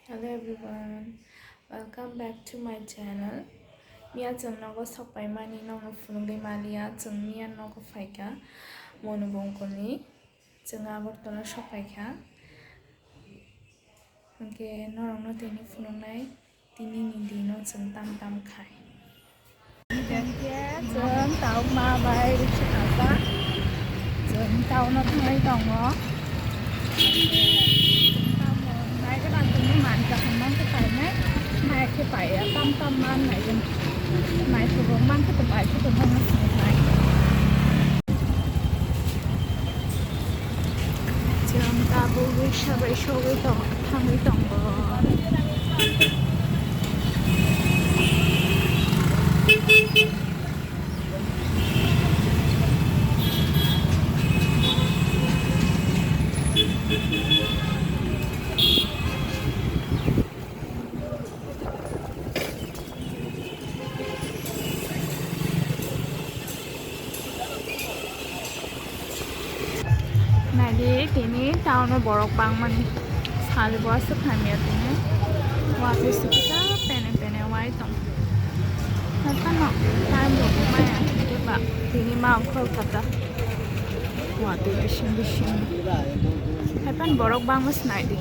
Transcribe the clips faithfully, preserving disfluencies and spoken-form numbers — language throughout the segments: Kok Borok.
Hello everyone, welcome back to my channel. Miya chwng nogo sokpaimani nokno phunugwi maliya, chwng miya nogo phaikha Monu bongkolni, chwng Agartala sokpaikha. Hwnkhe norokno tini phunuknai, tinini dino chwng tam tam khai. Hwnkhe chwng tabuk ma bai riksu kasa. Chwng town-o thangwi tongo. Chwng tamo nai gwnang tongwi manjak hwnmang khe painai. Mai khe paiya, tam tam man nai gwnang. Naithok rok man khe to pai khe to bono sinai. Chwng tabuk riksa bai sogwi tong, thangwi tongo. Naidi tini town-o borok bangmani sal bo aswk hamya tini. Watwi sukha pene pene wai tong. Haphano time rok maya ba tini ma ongkhor kata. Watwi bising bising. Haiphano borok bangma se naidi.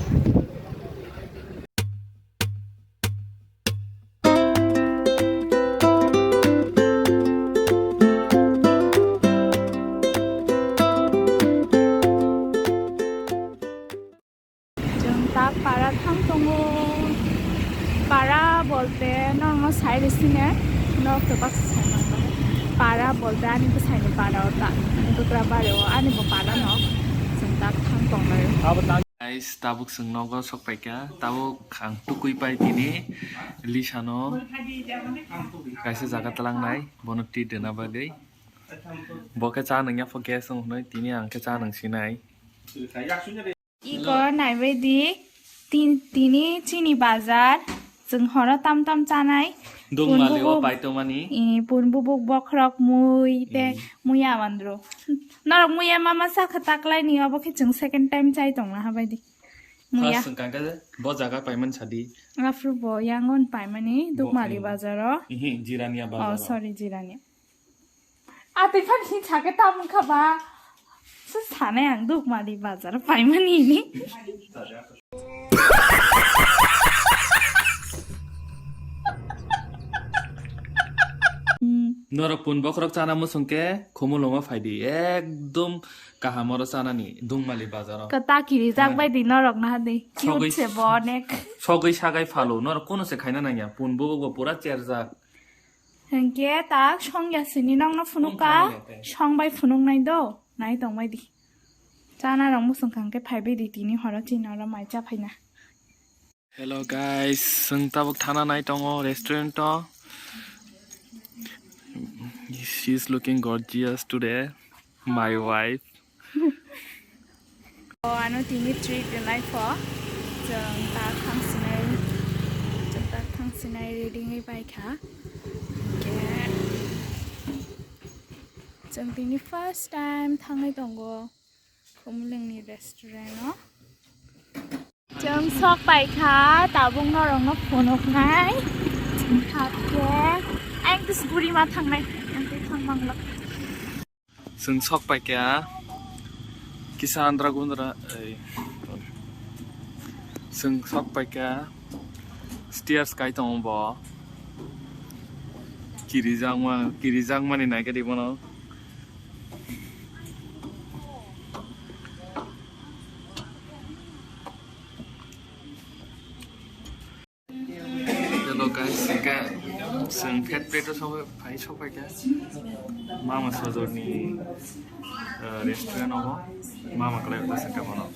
Chwng ta para thang tongo. Para bolte norokno sai rw sine, norok to baksa sai mano. Para bolte ani bwsaini para o ta, ani bwkra bare o ani bo para no. Chwng ta thang tonglai. Guys, tabuk chwng nogo sok paikha, tabuk ang tukui pai tini Lisano kaisa jaga twlangnai, bono treat rwna bagwi. Bo khe cha nungya pho gas wng hwnwi, tini ang khe cha nung sinai. Iko naibaidi tin-, tini chini bazar, chwng horo tam tam chanai. Dongmali o Pun bubuk, paito mani. I, pun bubuk, bokhorok, mui, te muya mandro. Norok muya mama sakha taklaini, obo khe chwng second time chai tongna habaidi. Muya. First wng kha khe bo jaga paimani sadi. Afru bo yangon paimani, bo, Dukmali bazaro. Ihi, Jirania bazaro. Oh, sorry, Jirania. Atwi phani sakhe tamung kha ba. Se sanai ang Dukmali bazar paimani ni. Norok pun bokhorok chana muchung khe Khumulwngo phaidi. Ekdom kaham oro chanani Dukmali bazaro. Kwta kirijak bai di norok na di. Cute se bo onek. Sogwi sagai phalo. Norok kunu se khaina nangya. Pun bubuk bo pura cherjak. Hwnkhe tak songya sini nokno phunuk ka, song bai phunuk nai do, nai tong bai di. Chana rok muchung kha hwnkhe phai bai di tini horo chini oro mai cha phaina. Hello guys, chwng tabuk thana nai tongo restaurant o. She is looking gorgeous today, my wife. O ano tini treat rwnai pho. Chwng ta thang sinai, chwng ta thang sinai ready wngwi pai kha. Hwnkhe chwng tini first time thangwi tongo Khumulwngni restaurant o. Chwng sok pai kha, tabuk norokno phunuknai. Chwng thap khe ang tei gurima thangnai, ang tei thang mangla. Chwng sok pai kha kisa andra gundra, ei, chwng sok pai kha stairs kai tongo bo. Kirijakma, kirijakmani nai khe di bono. Hello guys, hingke chwng fat plate o sobai phai sobai khe mama sojorni, eh, restaurant o mama kwlai o saka bono.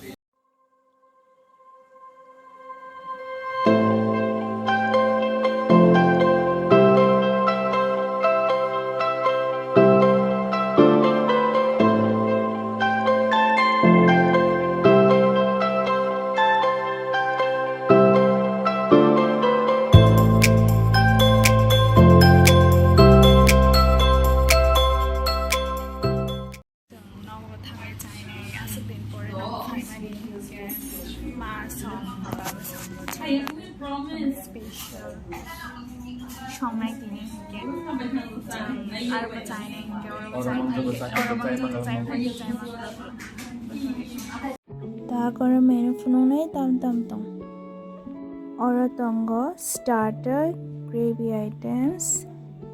Nogo thangwi chainai, aswk din pore nogo phaimani hwnkhe ma song, baba song bo chainai. Special. Songnai tini hwnkhe. Aro bo chainai hwnkhe, oro bo chainai hwnkhe, oro bo chainai hwnkhe, chainai hwnkhe. Tak oro menu phunuknai tam tam tong. Oro tongo starter, gravy items,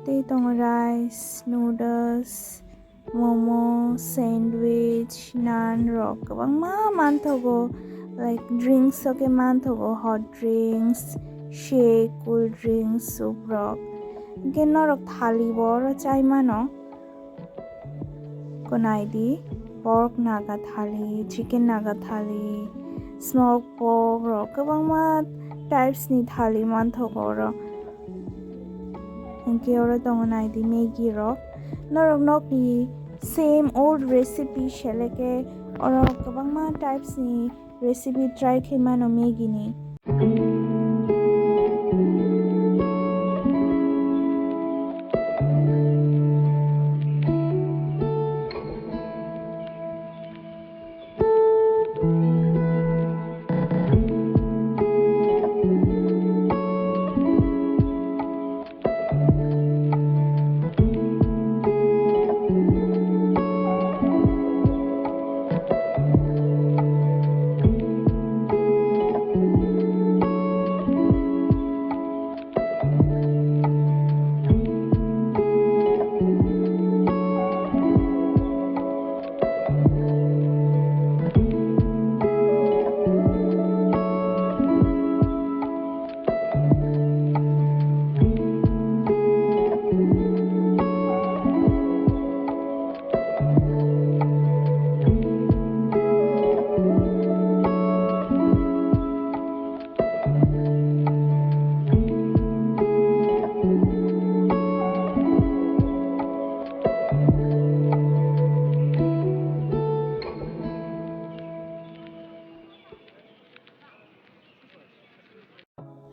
tei tongo rice, noodles, momo, sandwich, naan rok kwbangma manthogo, like drinks o khe manthogo, hot drinks, shake, cool drinks, soup rok. Hwnkhe norok thali bo oro chai mano. Ko nai di, pork naga thali, chicken naga thali, smoke pork rok kwbangma types ni thali manthogo oro. Hwnkhe oro tongo nai di Maggi rok. Norok nokni same old recipe seleke oro kwbangma types ni recipe try khe mano Maggi ni.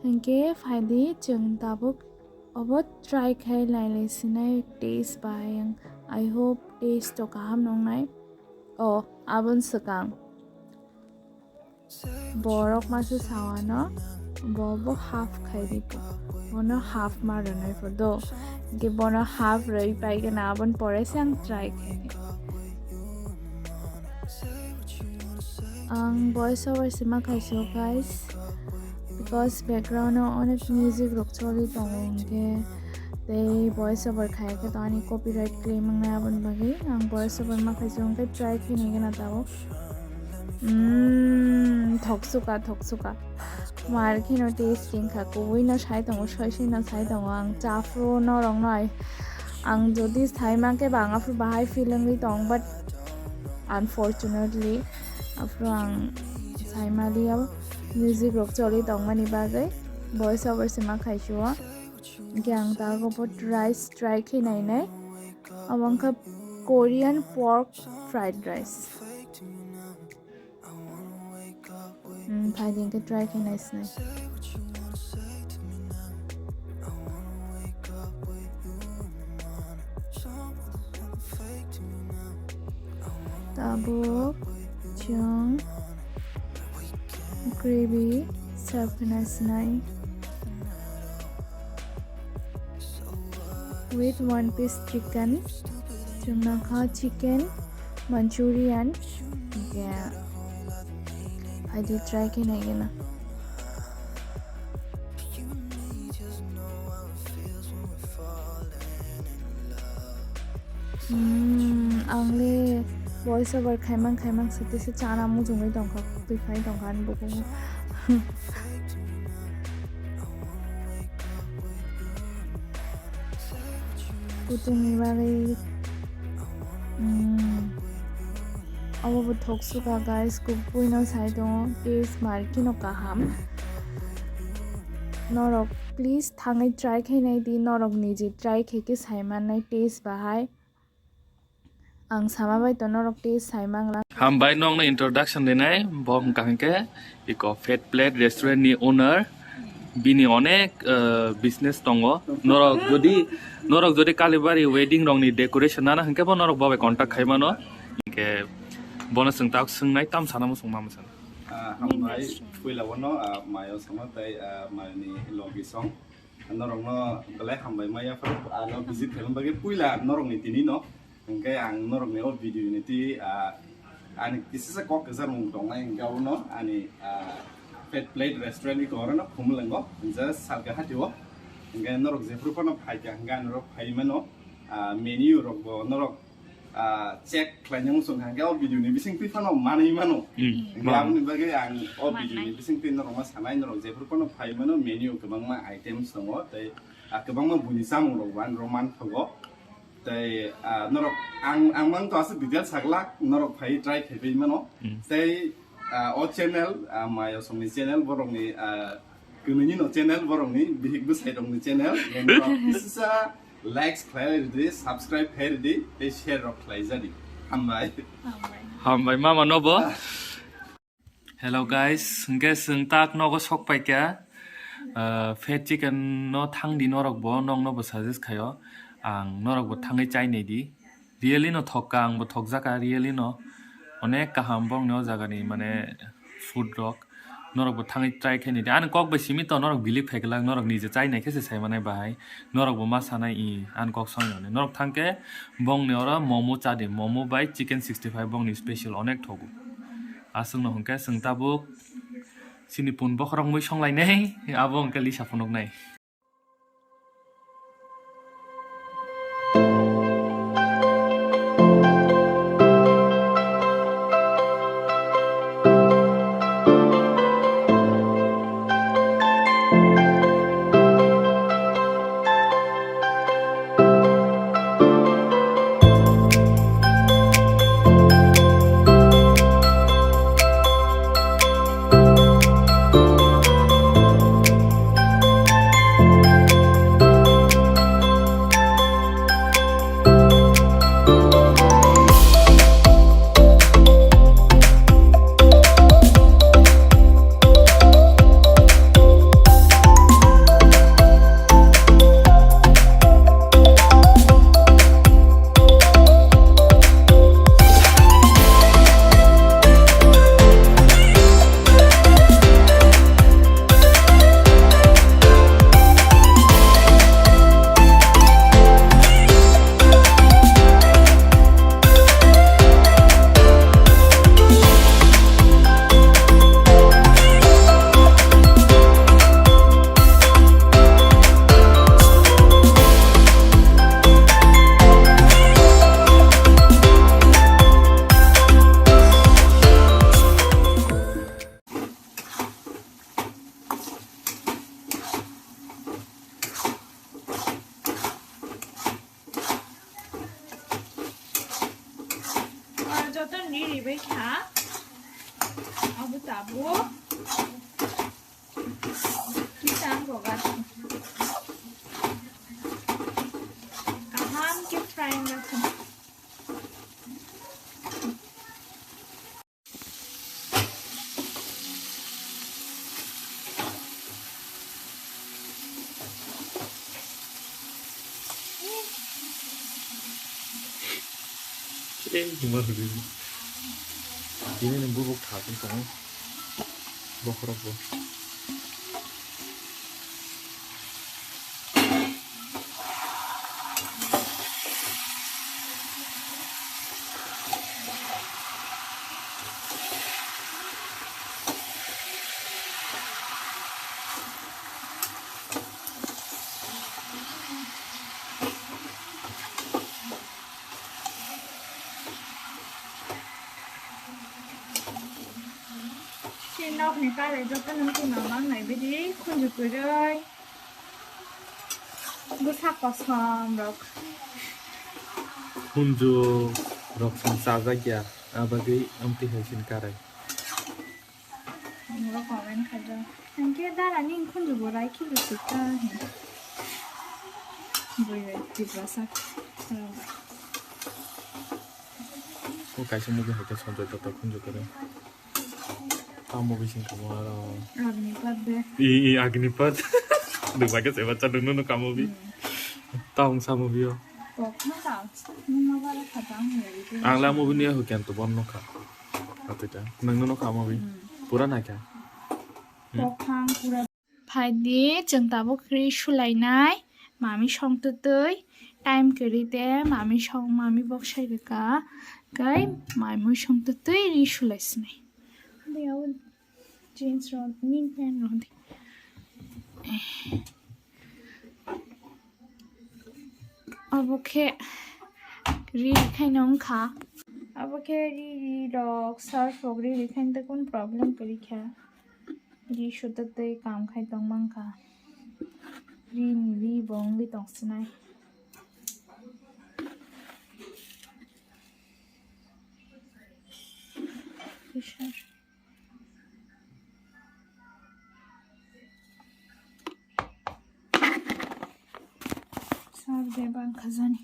Hinkhe phaidi chwng tabuk obo try khai nailai sinai taste bai. I hope taste o kaham nongnai. O, aboni swkang borok masa sawano bo, bo half khai di, bono half ma rwnai pho do. Hinkhe bono half rwi paigana, aboni pore se ang try khainai. Ang voice over se ma khaisio, guys, because background o onek music rok choli tongo, hinkhe tei voice over khaikhe to ani copyright claim wngnai, aboni bagwi ang voice over ma khaisio, hinkhe try khainai gana tabuk. Mm, thoksuka, thoksuka. Mar kheno taste wngkha, kubui no sai tongo, soi soi no sai tongo. Ang chaphuru norok no ai, ang jodi sai mankhe ba ang aphuru bahai feel wngwi tong, but unfortunately aphuru ang sai maliya, music rok choli tongmani bagwi voice over se ma khaisio. Hinkhe ang tabuk rice try khe nainai. Abo wngkha Korean pork fried rice. Hmm, phaidi hinkhe try khe naisinai. Tabuk chwng gravy serve khe naisinai. With one piece chicken, chwng nangkha chicken Manchurian, hinkhe phaidi try khe naigena. Hmm, ang le voice over khaimang khaimang se tei se chana muchungwi tongkha, twi phai tongkha ani bukugo. Kuchukni bagwi, mm, obo bo thok suka, guys, kubui no sai tongo, taste mar kheno kaham. Norok please thangwi try khai nai di, norok niji try khai khe sai mannai taste bahai. Ang sama bai to norok tei sai mangla. Hambai nokno introduction rinai, bo hwnkha hwnkhe iko Fat Plate Restaurant ni owner. Bini onek, eh, business tongo. Norok jodi, norok jodi Kalibari wedding rokni decoration nana hwnkhe bo norok bo bai contact khai mano. Hwnkhe bono chwng tak swngnai, tam sana muchung ma mwsana. Ah, Hambai, puila wano, ah, mayo sono tei, ah, mayoni logi song. Norokno belai hambai maya phano, ah, no visit khaimani bagwi puila norokni tini no. Hwnkhe ang norokni o video ni twi, ah, ani kisisa kok kwchar mung tongnai hwnkhe abono ani, ah, Fat Plate Restaurant ni kok orono Khumulwngo, hwnjak Salka Hatio. Hwnkhe norok jephru phano phaikha hwnkhe ani norok phai mano, ah, menu rokbo norok, ah, check khlaina muchung kha hwnkhe o video ni bising twi phano manwi mano. Hmm. Hwnkhe aboni bagwi ang o video ni bising twi norokno sanai, norok jephru phano phai mano, menu kwbangma items tongo tei, ah, kwbangma buini chamung rokbo ani rok manthogo. Tei, ah, norok, ang, ang mang to aswk detail saglak, norok phai try khai pai mano. Hmm. Tei, ah, o channel, ah, Mayosongni channel, borokni, ah, kwnwini no channel, borokni bihik bwsai rokni channel, norok kisisa likes khlai ridi, subscribe khai ridi, tei share rok khlai jadi. Hambai. Hambai. Hambai mama nobo. Hello guys, hwnkhe chwng tak nogo sok paikha, ah, Fat Chicken no thangdi norokbo, noknobo suggest khaio, ang norokbo thangwi chainai di. Really no thokka, angbo thokjakha, really no onek kaham bongni o jagani mane food rok, norokbo thangwi try khainai di. Ani kok bai simi to norok believe khai glak, norok nije chainai khe se sai manai bahai, norokbo ma sanai i ani kok songni hwnwi. Norok thangkhe bongni oro momo chadi, momo bai chicken sixty five bongni special onek thogo. Aswkno hwnkhe chwng tabuk chini pun bokhorok mui songlainai, abo hwnkhe lisa phunuknai. Joto ni ribai kha. Abo tabuk. Kita ang rogat. Kaham ke fry na kha. Tini ni bubuk thasing tongo. Bokhorok bo. Chini nokni karai joto nung twi mamang nai bidi khunju kwrwi. Bwsa kosom rok. Khunju rok song chajak ya, abagwi amtwi hai chini karai. Nungro comment khaijak. Hwnkhe dara ni khunju bo rai khibwi sika hin. Bui bai Tiprasa. O kaisa movie hai khe Sanjay Dutta khunju kwrwi. Tamo bising kamo aro. Agnipath de. I, i, Agnipath. Nung bai khe se bacha nung no kamo bi. Hmm. Tamo sa movie o. Kok no ka. Nung ma bara kha tamo movie. Ang la movie ni ho kyan to bon no kha. Atita. Nung no kamo bi. Hmm. Pura naikha. Phai di, chwng tabuk ri sulainai, mami songtwtwi, time kwrwi de, mami song, mami bok sai rwkha, kai, mami songtwtwi ri sulaisinai. Jeans rok, mini pant rok de. Obo khe ri rikhaino wngkha. Obo khe ri ri rok, surf rok ri rikhaino tei kunu problem kwrwi kha. Ri sudotwi kam khai tong mankha. Ri ni ri bo wngwi tongsinai. Sar de bang khajani.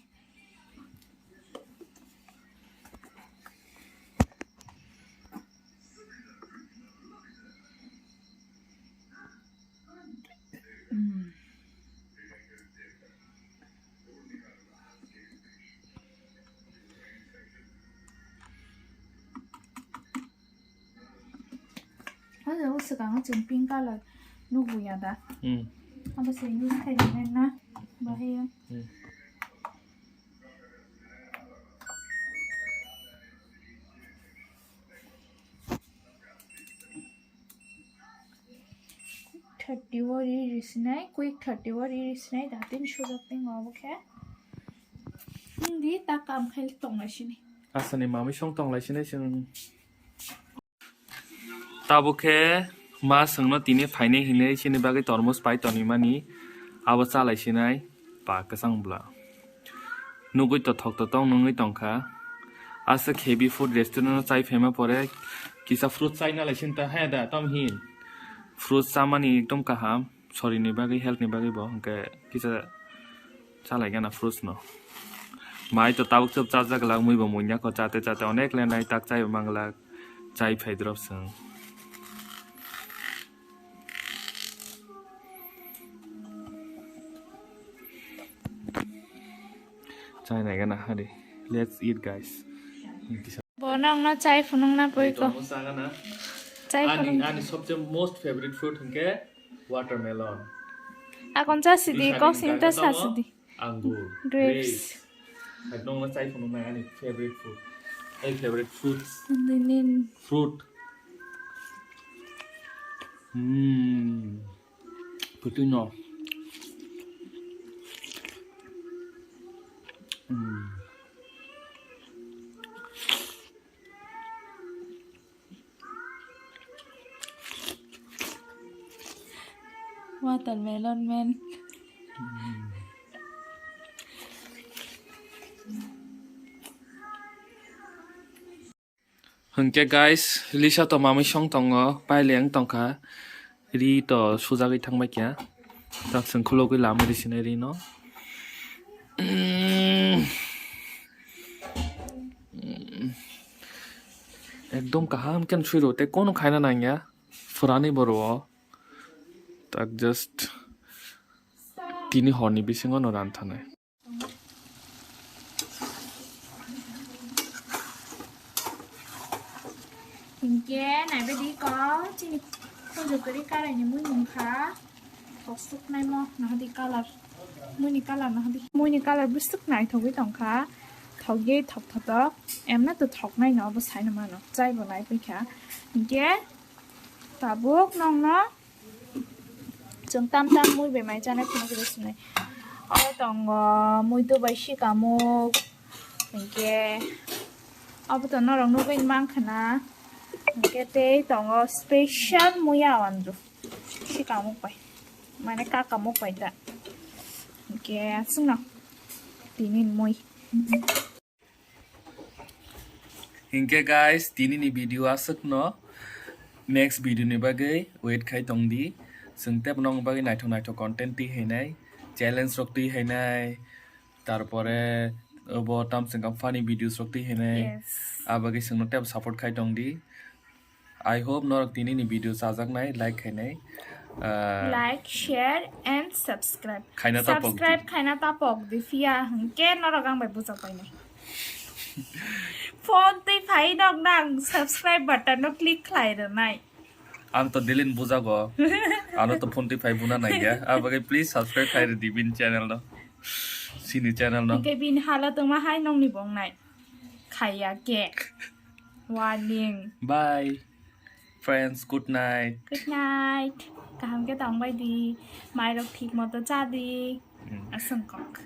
Ano swkang o chwng pink color nukgo ya da. Hmm. Abo se use khai nai na bahai. Hmm. Thirty o ri risinai, quick thirty o ri risinai, datin sujak ting obo khe. Hindi ta kam khai tongnai sini. Asani mami song tonglai sini chwng. Tabuk khe ma chwngno tini phainai hinwi chini bagwi tormos pai tonwi mani, abo chalai sinai pa kwchang bwla. Nugwi to thok to tong nungwi tongkha. Aswk heavy food restaurant o chai phaima pore kisa fruit chai nalai sinta he da tom hin. Fruit chamani ekdom kaham. Sorini bagwi, health ni bagwi bo hwnkhe kisa chalai gana fruits no. Mai to tabuk chwp chajak glak, mui bo muinya kho chate chate onek lenai tak chai manglak, chai phai drop chwng. Chai nai gana hari. Let's eat, guys. Bo nokno chai phunukna pui ko. Tongo chagana. Chai ani, phunuk. Ani sobse most favorite fruit hwnkhe watermelon. Akon cha sidi, kok sini ta sa sidi. Angur. Grapes. Grapes. Nokno chai phunuknai ani favorite food. Ai favorite fruits. Fruit. Hmm. Putui no. Hmm. Watermelon man. Hwnkhe guys, Lisa to mamwi song tongo, paileng tongkha, ri to sujagwi thangbai kha, tak chwng khulogwi lamwi risinai rino. Ekdom kaham khe sui rw tei kono khaina nangya, phwrani bo rw o, tak just tini horni bisingo no ranthanai. Hinkhe naibaidi kok chini khunju kwrwi karaini mui nungkha. Kok suknaimo nahadi colour. Muini colour nahadi. Muini colour bwswk naithogwi tongkha. Thokgwi thok thotok. Emna to thoknaino obo saino mano. Chaibo naiphikha. Hinkhe tabuk nokno Chwng tam tam mui bai mai chana phunuk rw sinai. Oro tongo muitu bai sikamuk, hinkhe obo to norok nugwi mankha na, hinkhe tei tongo special muya andru sikamuk bai, mane kakamuk bai ta, hinkhe aswkno tini mui. Hinkhe guys, tini ni video aswkno, next video ni bagwi wait khai tong di. Chwng tei bono bagwi naithok naithok content twi hainai, challenge rok twi hainai, tarpore obo tam chwng funny videos rok twi hainai. Yes. Abagwi chwngno tei support khai tong di. I hope norok tini ni video chajaknai, like khainai. Ah, like, share and subscribe. Khaina tapok di. Subscribe khaina tapok di phiya hwnkhe norok ang bai bujak painai. Phone twi phai nok nang subscribe button no click khlai rwnai. Ang to dilin bujago. Ano to phone twi phai buna naiya. Abagwi please subscribe khai ridi bini channel no. Sini channel no. Hingke bini hala tongma hai nongni bongnai. Khaiya ke. Warning. Bye. Friends, good night. Good night. Kaham ke tongbai di. Mairok thik moto cha di. Hmm. Aswng kok.